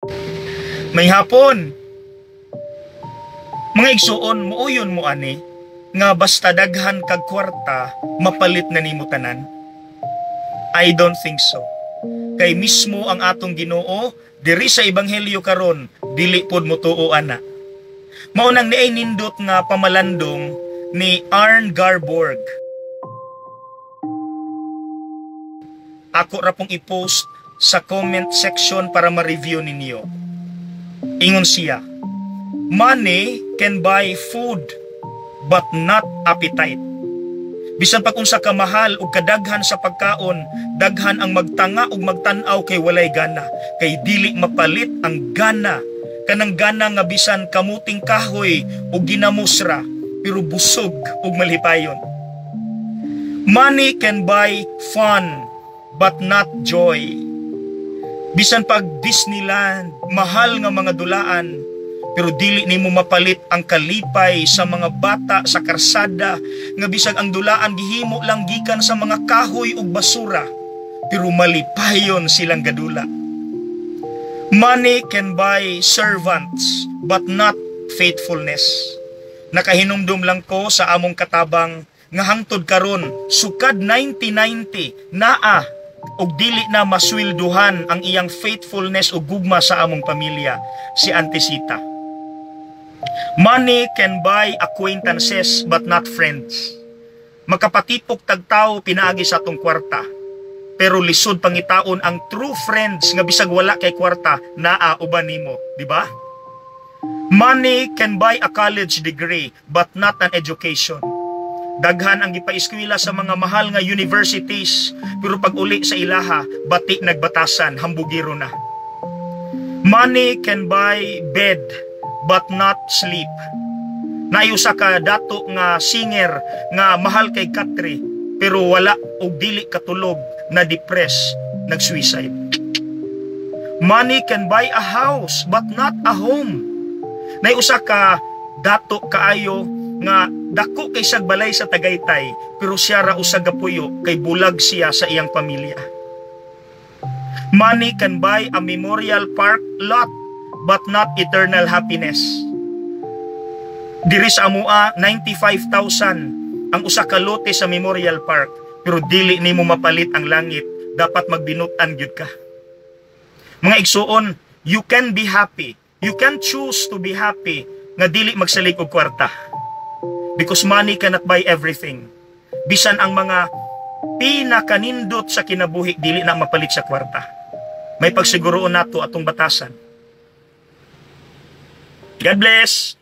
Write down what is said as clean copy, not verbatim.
Maayong hapon. Mga igsuon, muuyon mo ani nga basta daghan kag kwarta, mapalit na nimo tanan? I don't think so. Kay mismo ang atong Ginoo diri sa ebanghelyo karon, dili pod motuo ana. Mao nang niay nindot nga pamalandong ni Arne Garborg. Ako ra pong i-post sa comment section para ma-review ninyo. Ingon siya, "Money can buy food but not appetite." Bisan pag unsa ka mahal ug kadaghan sa pagkaon, daghan ang magtanga ug magtan-aw kay walay gana, kay dili mapalit ang gana. Kanang gana nga bisan kamuting kahoy ug ginamusra, pero busog ug malipayon. Money can buy fun but not joy. Bisan pag Disneyland, mahal nga mga dulaan, pero dili nimo mapalit ang kalipay sa mga bata sa karsada nga bisag ang dulaan gihimo lang gikan sa mga kahoy ug basura, pero malipayon silang gadula. Money can buy servants but not faithfulness. Nakahinumdum lang ko sa among katabang nga hangtod karon, sukad 1990, naa og dili na maswelduhan ang iyang faithfulness ug gugma sa among pamilya, si Auntie Sita. Money can buy acquaintances but not friends. Makapatipok tag tao pinaagi sa atong kwarta. Pero lisod pangitaon ang true friends nga bisag wala kay kwarta, naa uban nimo, di ba? Money can buy a college degree but not an education. Daghan ang gipaeskwela sa mga mahal nga universities, pero pag uli sa ilaha, bati nagbatasan, hambugiro na. Money can buy bed but not sleep. Naay usa ka dato nga singer nga mahal kay katre, pero wala og dili katulog, na depress, nag-suicide. Money can buy a house but not a home. Naay usa ka dato kaayo nga dako kay siyag balay sa Tagaytay, pero siya ra usa gapuyo kay bulag siya sa iyang pamilya. Money can buy a memorial park lot but not eternal happiness. Diri sa amoa, 95,000 ang usa ka lote sa Memorial Park, pero dili nimo mapalit ang langit, dapat magbinutan gyud ka. Mga igsuon, you can be happy. You can choose to be happy nga dili magsalig og kwarta. Because money cannot buy everything. Bisan ang mga pinakanindot sa kinabuhi, dili na mapalit sa kwarta. May pagsiguroon nato atong batasan. God bless!